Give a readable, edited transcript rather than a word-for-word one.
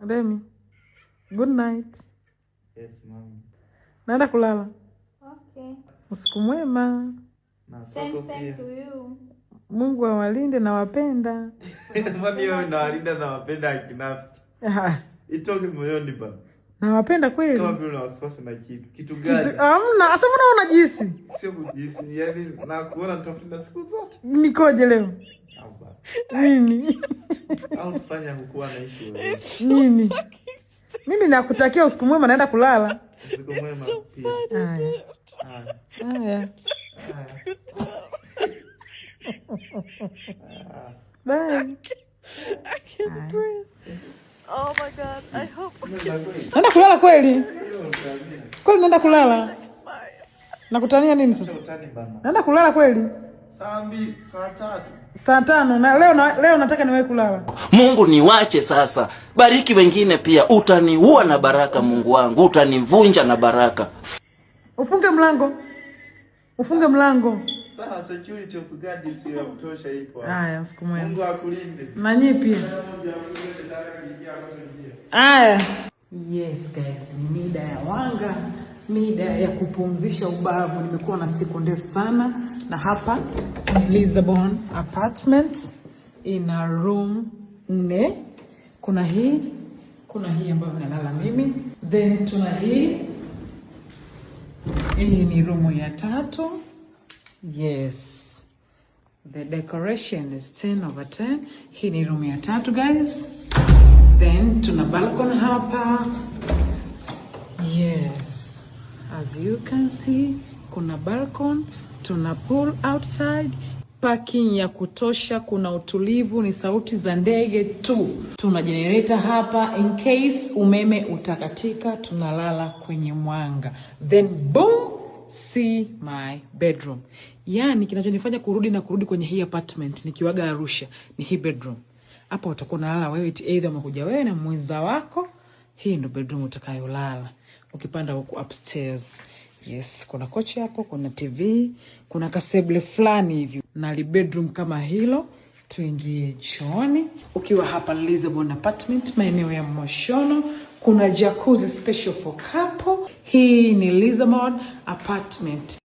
Remi, good night. Yes, ma'am. Naenda kulala. Okay. Usiku mwema. Na Same kwako same pia. To you. Mungu awalinde na wapenda. Kwani wewe unawalinde na wapenda akinafiki? Itoke moyoni bana. Nawapenda kweli. Kama vile una wasiwasi na kitu. Kitu gani? Hamna. Sasa mbona unajihisi? Sio kujihisi, yaani na kuona tofauti siku zote. Nikoje leo? Au basi. Nini? Au tufanye kukuwa na issue wewe. Nini? Mimi nakutakia usiku mwema, naenda kulala. Usiku mwema pia. Haya. Haya. Haya. Haya. Bye. I can't breathe. Oh my God. I hope Naenda kulala kweli. Kweli naenda kulala. Nakutania nini sasa? Utani bana. Naenda kulala kweli. Saa 2, saa 3. Saa 5 na leo nataka niwahi kulala. Mungu niwache sasa, bariki wengine pia. Utaniua na baraka, Mungu wangu, utanivunja na baraka. Ufunge mlango. Ufunge mlango. Sawa, security of God sio ya kutosha ipo. Haya, usiku mwema. Mungu akulinde. Na nyinyi pia. Haya. Yes guys, ni mida ya wanga, mida ya kupumzisha ubavu. Nimekuwa na siku ndefu sana, na hapa Lisbon apartment ina room nne. Kuna hii ambayo nalala mimi, then tuna hii, hii ni room ya tatu. Yes. The decoration is 10 over 10. Hii ni room ya tatu, guys. Then tuna balcony hapa. Yes. As you can see, kuna balcony, tuna pool outside, parking ya kutosha, kuna utulivu, ni sauti za ndege tu. Tuna generator hapa in case umeme utakatika, tunalala kwenye mwanga. Then boom, see my bedroom. Yani kinachonifanya kurudi na kurudi kwenye hii apartment nikiwaga Arusha ni hii bedroom. Hapa utakuwa unalala wewe, either umekuja wewe na mwenza wako, hii ndo bedroom utakayolala ukipanda huku upstairs. Yes, kuna kochi hapo, kuna TV, kuna kasebule fulani hivi na li bedroom kama hilo. Tuingie chooni. Ukiwa hapa Lisbon apartment maeneo ya Moshono, kuna jacuzzi special for couple. Hii ni Lisbon apartment.